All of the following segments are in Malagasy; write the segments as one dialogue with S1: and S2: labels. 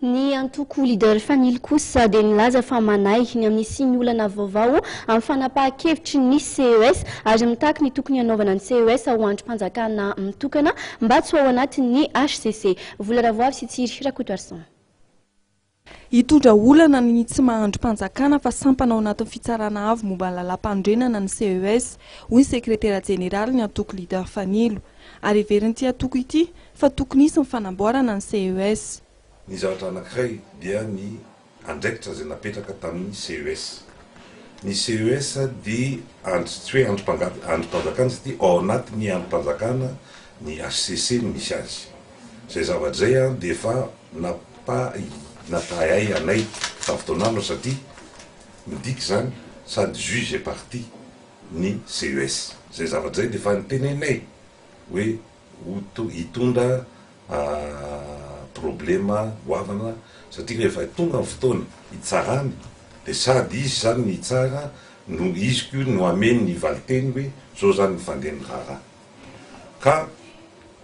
S1: Ny antoko Leader Fanilo kosa dia nilaza fa manahy ny amin'ny hisian'ny olana vaovao amin'ny fanapahan-kevitry ny CES ary mitaky ny tokony hanaovana ny CES ho andrim-panjakana mitokana mba tsy ho ao anatin'ny HCC. Vola Ravoavy sy Tsiry Rakotoarison.
S2: Hitondra olana ny tsy maha andrim-panjakana fa sampana ao anatin'ny fitsarana avo momba ny lalàmpanorenana ny CES, hoy ny sekretera jeneralin'ny antoko Leader Fanilo. Ary heverin'ity antoko ity fa tokony hisy ny fanamboarana ny CES.
S3: Ny zavatra anankiray dia ny andraikitra izay napetraka tamin'ny CES. Ny CES dia andry, tsy hoe andrim-panjakana satria ao anatin'ny andrim-panjakana ny HCC no misy azy. Izay zavatra izay dia efa nampa, nampahay anay tamin'ny fotoan'andro satria midika izany sady juge et partie ny CES. Izay zavatra izay dia efa nitenenay hoe ho to, hitondra problema goavana satria rehefa tonga ny fotoana hitsarany dia sady izy izany no hitsara no izy koa no hameno ny valinteny hoe zao izany ny fandehan'ny raharaha. Ka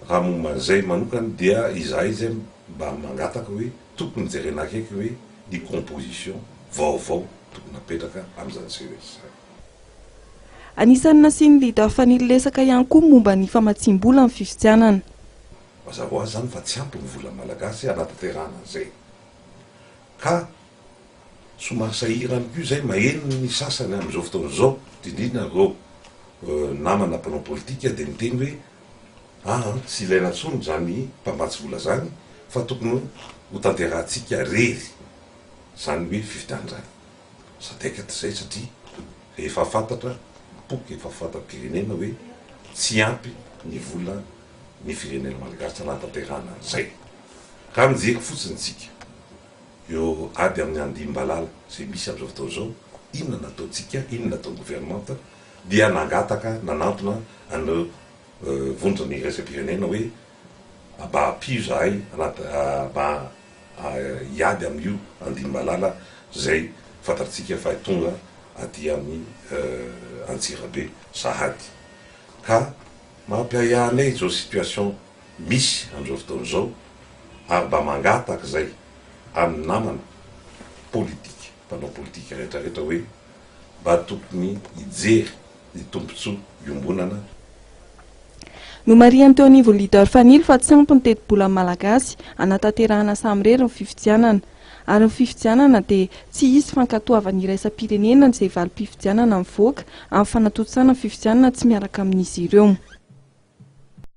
S3: raha momba an'izay manokana dia izahay izay mba mangataka hoe tokony jerena akaiky hoe ny composition vaovao tokony hapetraka amin'izany CES izany.
S2: Anisan'ny nasian'ny Leader Fanilo resaka ihany koa momba ny famatsiam-bola amin'ny fifidianana.
S3: Mazava ho azy izany fa tsy ampy ny vola malagasy hanatanterahana an'izay. Ka somary sahirana koa izay maheno ny sasany amin'izao fotoana izao, indrindra ireo namana mpanao politika dia miteny hoe aa tsy ilaina intsony izany mpamatsy vola izany fa tokony ho tanterahantsika irery izany hoe fifidianana izany. Sadaikatra izay satria rehefa fantatra, mipoka efa fantam-pirenena hoe tsy ampy ny vola ny firenena malagasy hanatanterahana an'izay. Raha mijery fotsiny isika eo ady amin'ny andiam-balala izay misy amin'izao fotoana izao, inona nataontsika, inona nataon'ny governemanta dia nangataka nanantona an'ireo vondrona iraisam-pirenena hoe mba ampio izahay mba hiady amin'io andiam-balala izay fantatsika fa tonga aty amin'ny Antsirabe sahady. Ka mampiahiahy anay izao situation misy amin'izao fotoana izao ary mba mangataka izay amin'ny namana politika, mpanao politika rehetra rehetra hoe mba tokony hijery ny tombontsoa iombonana.
S2: Nomarihan'ny teo anivon'ny Leader Fanilo fa tsy ampy ny tetibolan'ny Malagasy hanatanterahana samirery ny fifidianana. Ary ny fifidianana dia tsy hisy fankatoavan'ny iraisam-pirenena izay valim-pifidianana mivoaka amin'ny fanatontosana ny fifidianana tsy miaraka amin'izy ireo.